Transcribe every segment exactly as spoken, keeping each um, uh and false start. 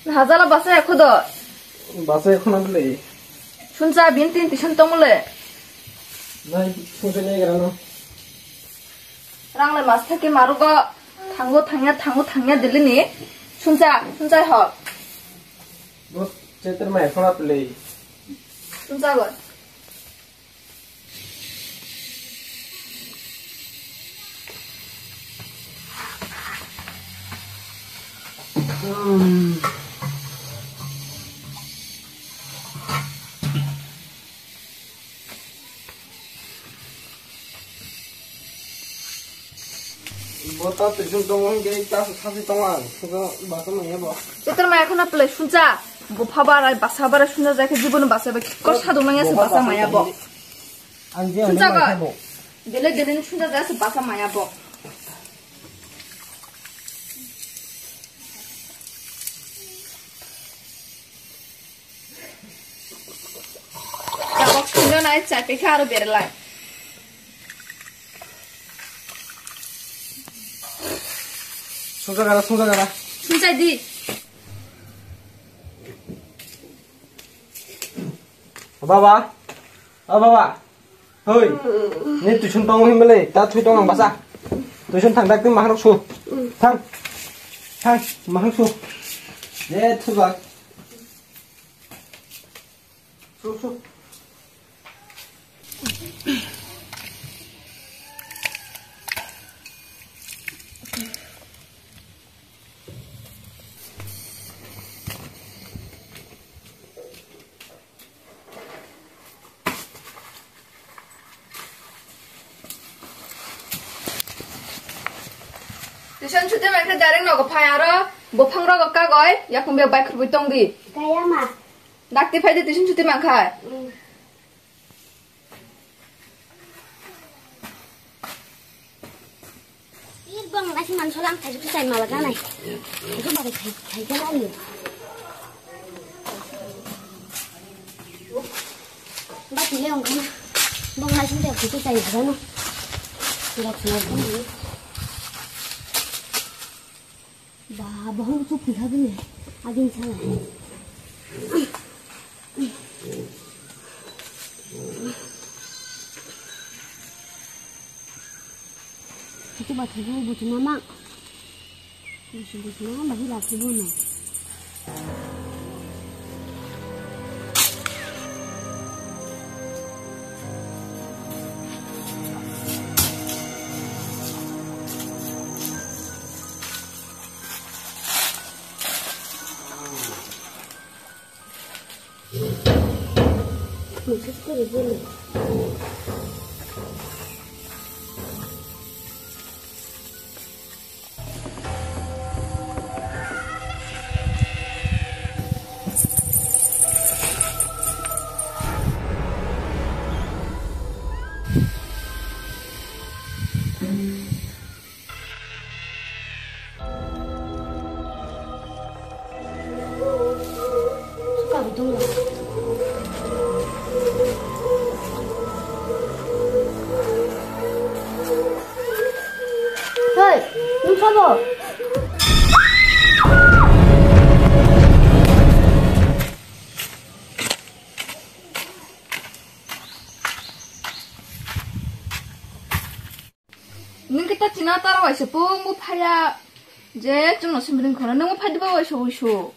Hazala basa ya khudo. Basa ya khuna bwlwi. Suncha bin tin tison tongmole. Nai, suncha nai gara no. Rangle mas thake marugo thango thangya, thango thangya dilini. Suncha, suncha ho. Bo chetar mai khuna bwlwi. Suncha go. Bo ta tuition tongo hwnkhe ta sasi tongo ang, sasa basa manya bo. Chetar maya khuna pwlai suncha, bupha bara, basa bara suncha jai khe jibono basa bai kok sadok nang ya se basa maya bo. Ang je suncha ani go. Belai belai ni suncha jai se basa maya bo. Tabok sungno nai chai pekha aro berlai. Sungsa gara, sungsa gara. Sungsa di. Baba, o baba. Hoi, ni tuition tongo himbalai, ta thui tong ang basa. Tuition thang dak twi maharok su. Thang. Thang, maharok su. Je thubak. Su, su. Tuition chuti mankhe direct nogo phai aro buphang rogo kagoi yakung bag bai khurui tongdi. Kaya ma? Dakti phaidi tuition chuti mankha. Mm. Ir bang nasi mansolang thai thai mala ganai. Itu baru thai thai ganai. Ba tile ong kana. Bang nasi thai thai mala ganai. Tidak semua pun. Ba, bahung chuk phi kha bini. Agin chala. Itu ba thubu butu nama. Butu butu nama, bahi la thubu no. Hei, nwng sabo? Nwng khe ta china tara waisa pungbo phaiya je chwngno simi ring khoro nwng phai diba waisa wuisu.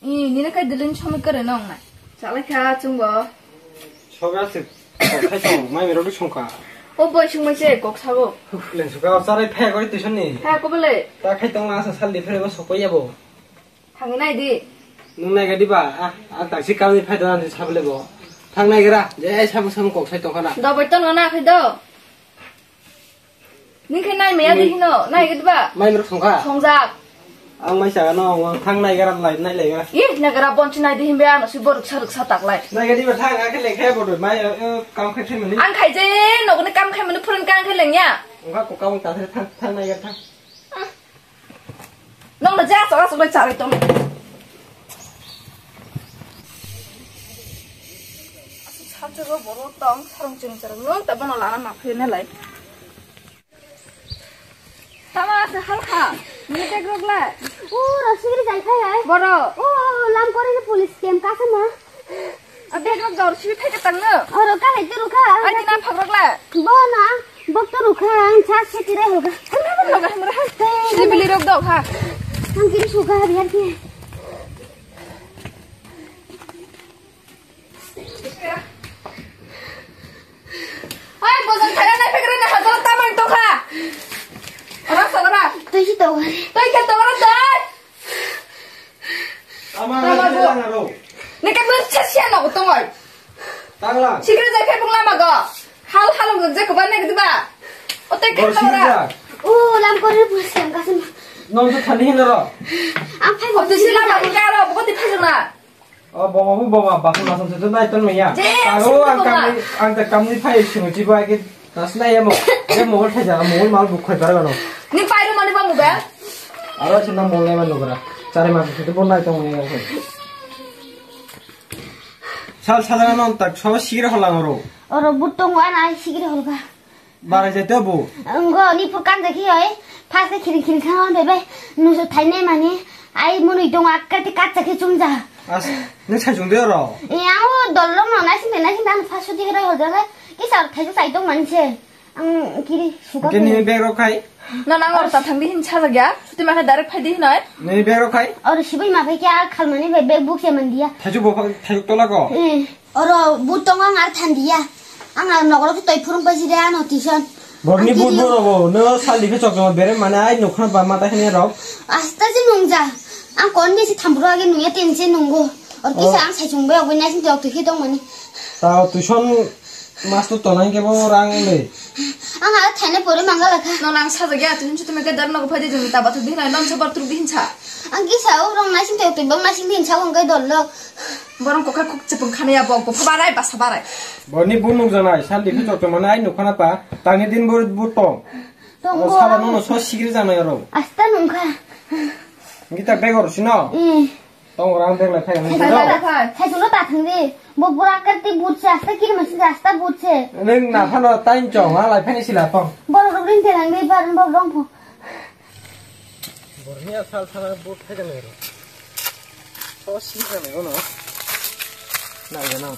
I nini khai dilin somoi kare nong nai. Chalai kha chwngbo. Soga se khai song mai mero song kha. O boi sung mai se kok sago. Len suka o charai phai gori tuition ni. Kha ko bole. Ta khai tong asa sal di phre bo sokoi yabo. Thangwi nai di. Nwng nai gadi ba? Ah, ah, taksi kalni phai dona ni sabole bo. Thang nai gra. Je ai sabu sabu kok sai tongkhana. Do bai ton gana khai do. Ning khai nai maya di hino, nai gadi ba? Mai mrok songkha? Songjak. Ang mai saga no, ang thang nai gra lai, nai lai gra. Ih, nai gra bon chi nai di himbe ano si borok sa ruk sa tak lai. Nai gadi ba thang, ang khe leng khe bo do. Mai, eh, eh, kam khai khai mani. Ang khai je, nogni kam khai mani phuran kang khai leng ya. Ang kha ko kam ta thang, thang nai gra thang. Nong na ja chora chora charai tong. Asuk sat jogo borok tong sarong chini charai no ta bono lana ma phai ne lai. Tama se halkha. Ni bag rok la. O, ro sigri jai khai hai. Boro. O, lam kori ni police camp ka sama. A bag rok dor sui thai ka tang no. Oro ka hai tu rukha. Ai dina phak rok la. Bo na. Bok to rukha ang cha se kire hoga. Hamra hamra ha. Ni bili rok dok ha. Ang kiri suka biar ki. Ai, bojong thairanai phekrani hajalo tamani tongkha. Ora, ora. Twi si tongkha. Twi khe tongkha, twi. Tama Tama tama bo. Tangla ro. Neke mun chasiya no tongoi. Tangla. Sikre jai khe bung lama go. Hal hal go je ko ba nek diba. O twi khe Bor tongkha. Sikre ja. O lam kori bu sem kasim. Nong to thani hin ro. Ang phai O twi si lama go ro, bo ti phai jona. O bobo bo bobo ba ko nasam se nai ton maya. Je, Aro sini ang bobo. Kamni ang ta kamni phai sini ti ba ke tas nai mo. Je mo thai ja mo mal bu khoi bar gano. Ni pai ro mani ba mo ba. Aro sini mo nai ma no gra. Chare ma se bo nai ton maya. Sal sal na non tak so sigre hola ngoro. Oro butong wa nai sigre holga. Barai jai tebo. Ngo ni pur kan jakhi oi. Phas ke khiring khiring thang bebe. Nusu thainai mani. Ai muni dong akka ti kat jakhi chumja. As, nung sai chungde oro. E ang o dol long no nai sing nai sing dan phas suti ro hol jaga. Ki sar thai sai dong mani se. Ang kiri suka. Ke ni bag rok khai. Na nang or ta thang di hin sa jaga. Suti ma kha direct phai di hin oi. Ni bag rok khai. Or sibai ma phai kya khal mani bag buk se man dia. Thaju bo phai, thaju tola ko. E. Oro but tongo ang ar thandiya. Ang ar nogoro khe toi phurung paisi de ano tuition. Borni Ang but kiri- boro bo no sal dikhe chok chok bere mane ai nokha ba mata khani rok. Asta je nungja. Ang kon de si thambro age nungya ten se nungo. Or kisa Oh. Ang sai chung be ogoi nai sin tok tu hi tong mani. Ta tuition master to nang ke bo rang le. Ang ar thaine pore mangala kha. No nang sa jagya tu hin chutu me ke dar no phai de jung ta ba tu din ai non sa bar tu din sa. Ang kisa o rong nai sin tok tu bang nai sin din sa ang kai dol lok. Borong kokha kuk chepung khani ya bok bok barai basa barai. Boni bu nuk janai sandi khe chok chok mane ai nuk khana pa tangni din bu bu tong. Tongo. O saba nono so sigri janai oro. Asta nungkha. Gita beg oro sino. Eh. Tong rang beg lai phai nang. Thai thai thai. Thai sulo ta thang de. Bo bura karti but se asta kiri masi asta but se. Neng na phano tain chong ha lai phani sila tong. Bor rok ring te nang de bar bo rong pho. Bornia sal sana but thai jang ero. So si jang ero no. Na ya no.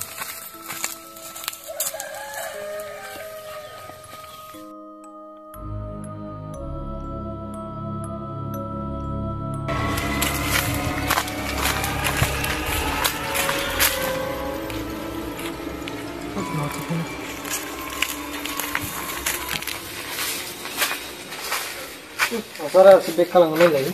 Asara si bek kalang nai lai.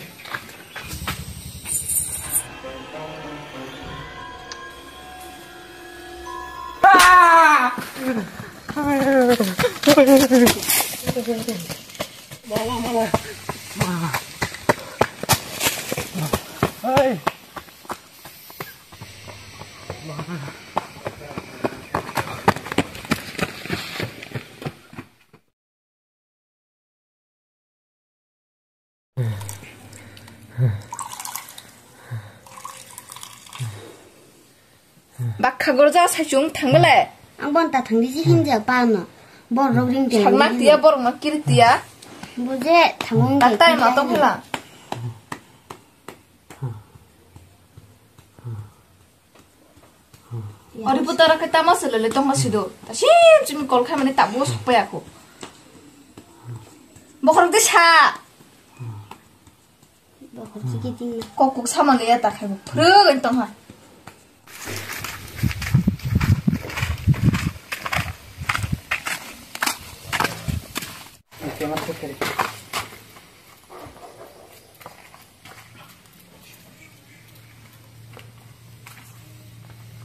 Mama, mama. Mama. Hai. Bakha gorja saichung thangbele. Ang bon ta thangdi si hinja pa no. Bor rok ring te. Sakna tiya borok no kiri tiya. Buje thangung. Tatai ma tong phela. Ori puto oro khe tamo se lele tongma sido. Ta sim simi kol khai mani tabuk sok paya kho. Bokhorok de sa. Bokhorok si kiting na. Kok kok sama le ya ta khai bo. Phrwk en tong ha.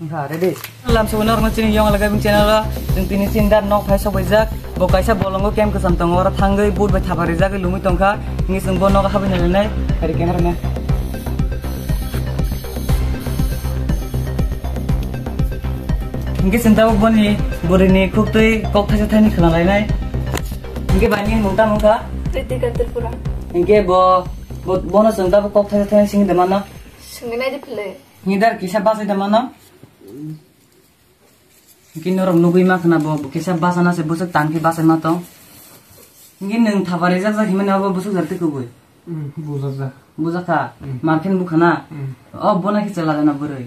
Wngkha, ready? Lamsogwi norokno chini yong lagai bini channel o chwng tini chini dad nok phai sokbaijak. Bo kaisa bolongo camp kwcham tongo, oro thangwi boot bai thapa rijagwi lungwi tongkha. Hingke chwng bo nogo habwi nalinai, ready camera man. Hingke chwng tabuk boni bwrwini khuktwi kok thaisa thaini khwna lainai. Hingke bai nini mung tamo wngkha? Ritika Tripura. Hingke bo, bo, bono chwng tabuk kok thaisa thaini singwi de mano? Singwi nai di phile. Hingke dar kisa bachai de mano? Hingke norok nugui ma khna bo kisa bachana se bwswk tan khe bachai ma tong. Hingke nwng thapa rijak jak himani abo bwswk jar twi kubui? Hmm, bujak jak. Bujak kha? Hmm. Marken bukha na? Hmm. O bona khe chwla jana bwrwi?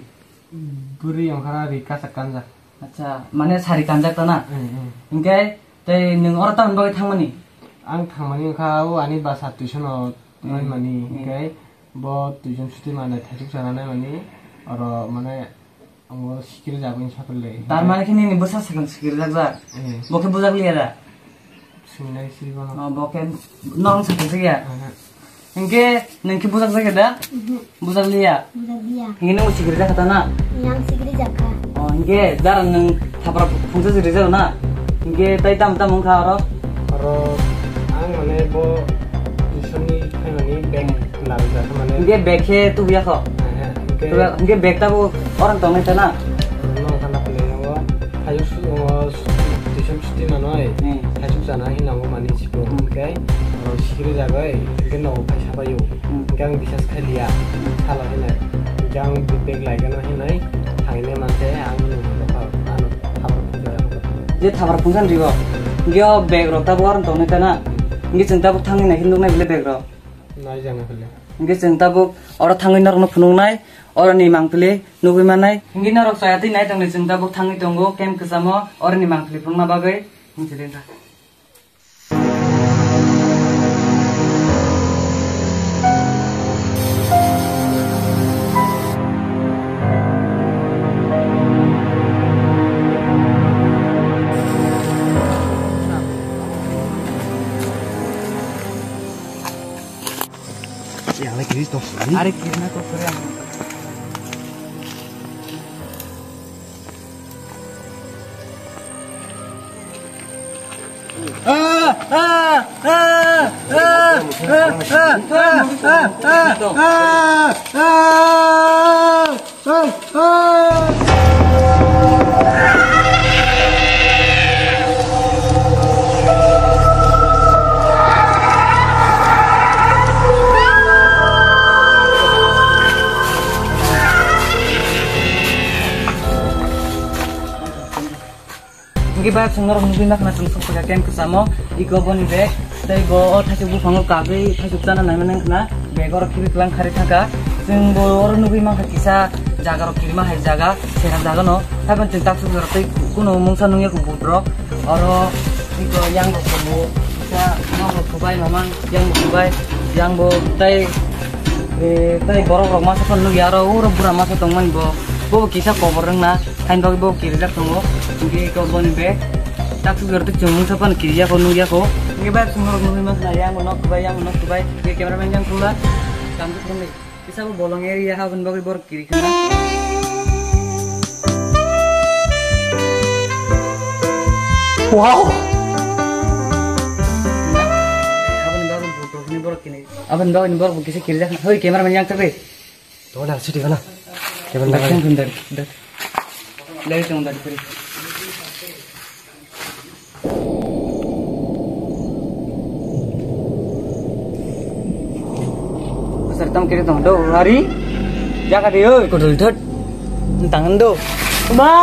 Bwrwi ongkha ri kasak kanjak. Acha, mane sari kanjak ta na? Hmm, hmm. Hingke tei nwng oro tamoni bagwi thangmani? Ang thangmani wngkha o ani bwsa tuition o Hmm. manmani. Hmm. Hingke bo tuition chuti mane thaisuk chana naimani oro mane Amo sikiri jagwi sapele. Tar mane khe nini bwsa sakang sikiri jak jak. Eh. Bo khe bujak liya da? Singnai siri bono. Oh, bo khe nong sakang sikya. Aha. Hingke nang khe bujak jak da? Mhm. Bujak liya. Bujak liya. Hingke nang sikiri jak ta na? Yang sikiri jak kha. Oh, hingke dar nang thapra phungsa sikiri jak na? Hingke tai tam tam wngkha oro? Oro ang mane bo tuition ni phaimani bag Hmm. Larijak mane. Hingke bag khe tubuya kho? Aha, hingke Tubuya, hingke bag tabuk orang tongnai ta na? Nong khana pele nongo. Thaisuk su-, o, tuition chuti manoi. Hmm. Thaisuk chana hinwi nango mani siko. Hmm. Hingke, o, sikiri jagoi, hingke nogo phai sabaio. Hmm. Hingke ang bisas khailiya. Hmm. Salo hinai. Hingke ang bag laigano hinai. Thanginai mante ang nungwi nokha. Ano, thabar phunjai ano. Je thabar phunjani rigo. Hingke o bag rok tabuk orang tongnai ta na? Hingke chwng tabuk thangwi nai khe nuknai bele bag rok. Nai jang nai pele. Hingke chwng tabuk oro thangwi norokno phunuknai, oroni mangpili nugwi mannai. Hingke norok chaya twi nai tongdi, chwng tabuk thangwi tongo camp kwchamo, oroni mangpili phunukna bagwi. Hingke chwng Yang lagi kiri tong sini. Are kiri na kok kere. Hingke ba chwng norok nugwi mankha na chwng sokphaikha camp kwchamo, iko boni bag, tei bo o thaisuk buphango kagwi thaisuk chana naimani wngkha na, bag oro khibi kwlang kharwi thangkha. Chwng bo oro nugwi mankha kisa jaga rok kirima hai jaga, sera jaga no, haikhe chwng taksuk jora tei kuno mungsa nungya kho but rok, oro iko yang rok tongo, kisa nok rok thubai mamang, yang bo thubai, yang bo tei, eh, tei borok rok masa phano nugya aro uro bura masa tongmani bo, bo kisa kobor wngna. Hain bagwi bo kirijak tongo. Hingke eko boni bag. Tak suk jora tei chumung sapan kirijak o nukya ko. Hingke bag sung norok nugwi mankha yang nok kubai, yang nok kubai. Hingke cameraman yang khula. Kam tu khumni. Kisa bo bolong area ha boni bagwi bor kiri khana. Wow. Aboni bagwi bo kini. Aboni bagwi bor kisa kirijak. Hoi cameraman yang thakre. Tong na siti kana. Keben na. Dari, dari, dari. Dari tong dari, dari. Asar tam kiri tong do hari. Jaga de oi. Kodol thot. Tangan do. Ma.